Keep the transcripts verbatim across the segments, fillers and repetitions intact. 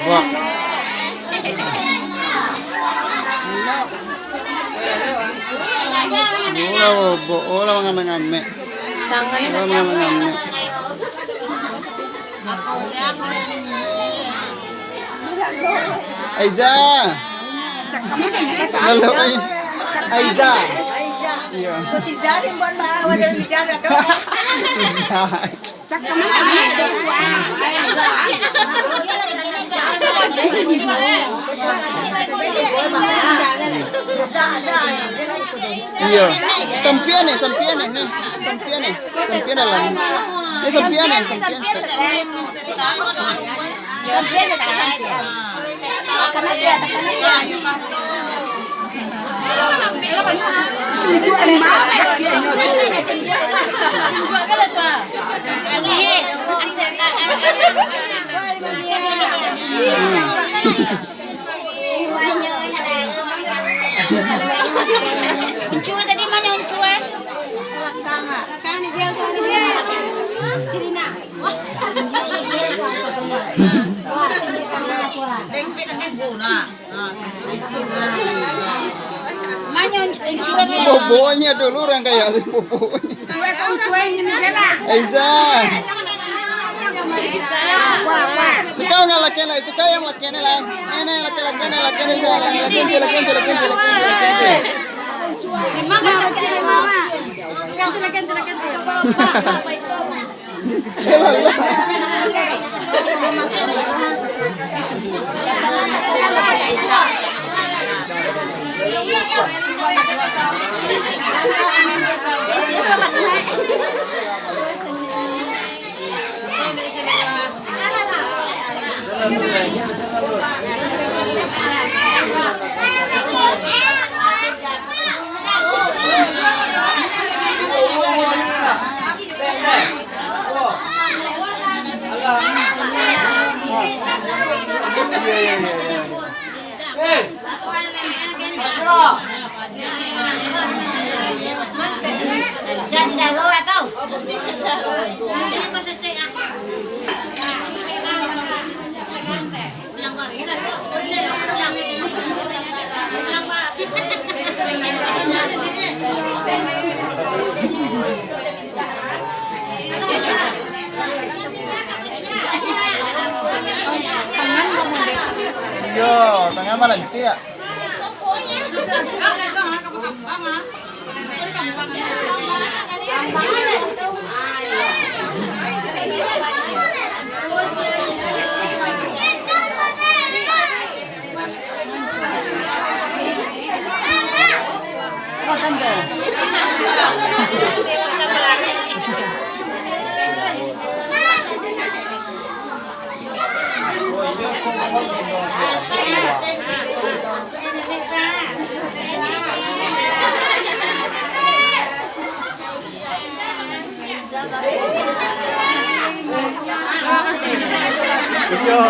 Wah. Bola, bola mangamek-ngamek. Bola mangamek-ngamek. Aiza. Lalu, eh. Aiza. Iya. Aiza. Iyo. Sampian ni, sampian ni, ni. Sampian ni. Sampian dalam. Ni sampian ni, sampian. Uncua tadi ma nyo Uncua? Boboknyo dulu urang kayo tu, boboknyo. Aiza. Tukar nan lakian lai, tukar nan lakian lai. Ni, ni, lakian, lakian, lakian, lakian, Aiza. Lakian, lakian, lakian, lakian, lakian, lakian. Iyo, tangan malantiak. Iyo,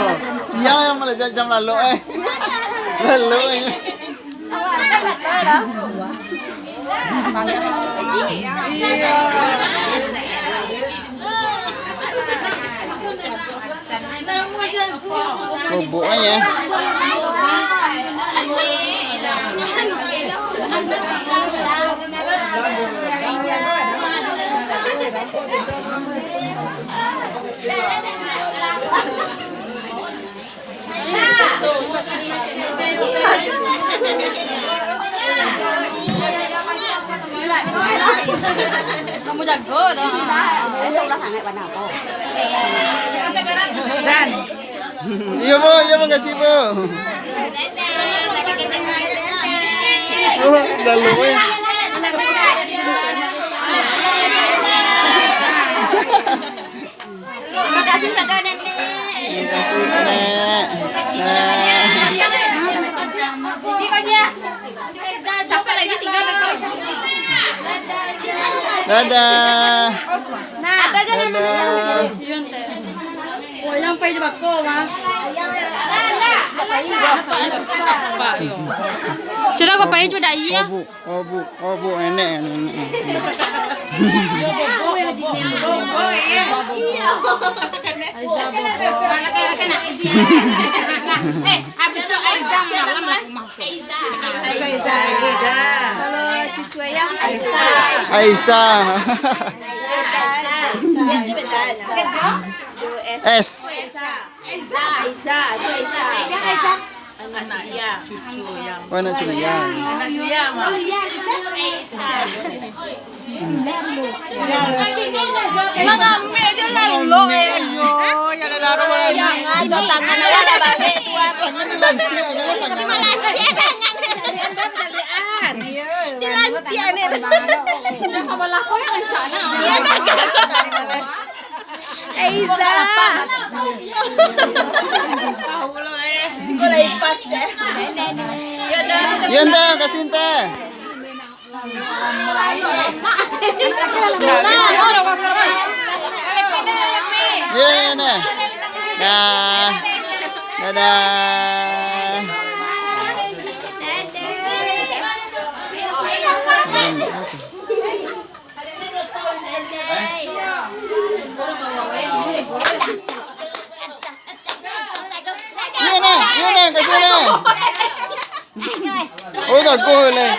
siang yang malajak jam lalok, eh. Lalok, eh. Bubuk aja. Kamu jago dah. Eh, sebelah sangat warna apa? Dan. Iya, Bu. Iya, makasih, Bu. Oh, lalu, eh. Terima kasih, Nenek. Terima kasih, Nenek. Nah. Capek lagi, tinggal. Dadah. Nah, ada aja namanya. Dadah. Oh, yang pai je bako, mah. Sudah kau pai sudah iya. Obuk, obuk, obuk, enek, enek, enek. Bobok, iya. Iya. Aiza, bobok. Anak-anak, anak. Eh, habis tu Aiza malam aku masuk. Aiza. Aiza. Kalau cucu ayah Aisyah. Aisyah. Z tu beda. Z tu? S. Aiza. Aiza. Aiza. Aiza. Anak Suria. Cucu yang. Oh, anak Suria. Anak Suria, Mak. Emang ambek je lah lo, eh. Yo, ya lah, darah. Jangan, tangan awak dah balik tu, apa? Tapi malah sikit tangan. Dilantik ni. Dah sama lah, kau yang rancak nak. Iya, dah. Aiza. Tahu lo, eh. Kau lah ipas deh. Ya dah. Ya, entah, kasih entah. Ya, ya, ya. Dah. Dadah. Iyo, nah, iyo, nah, ka siko, nah. Oh, jago, nah.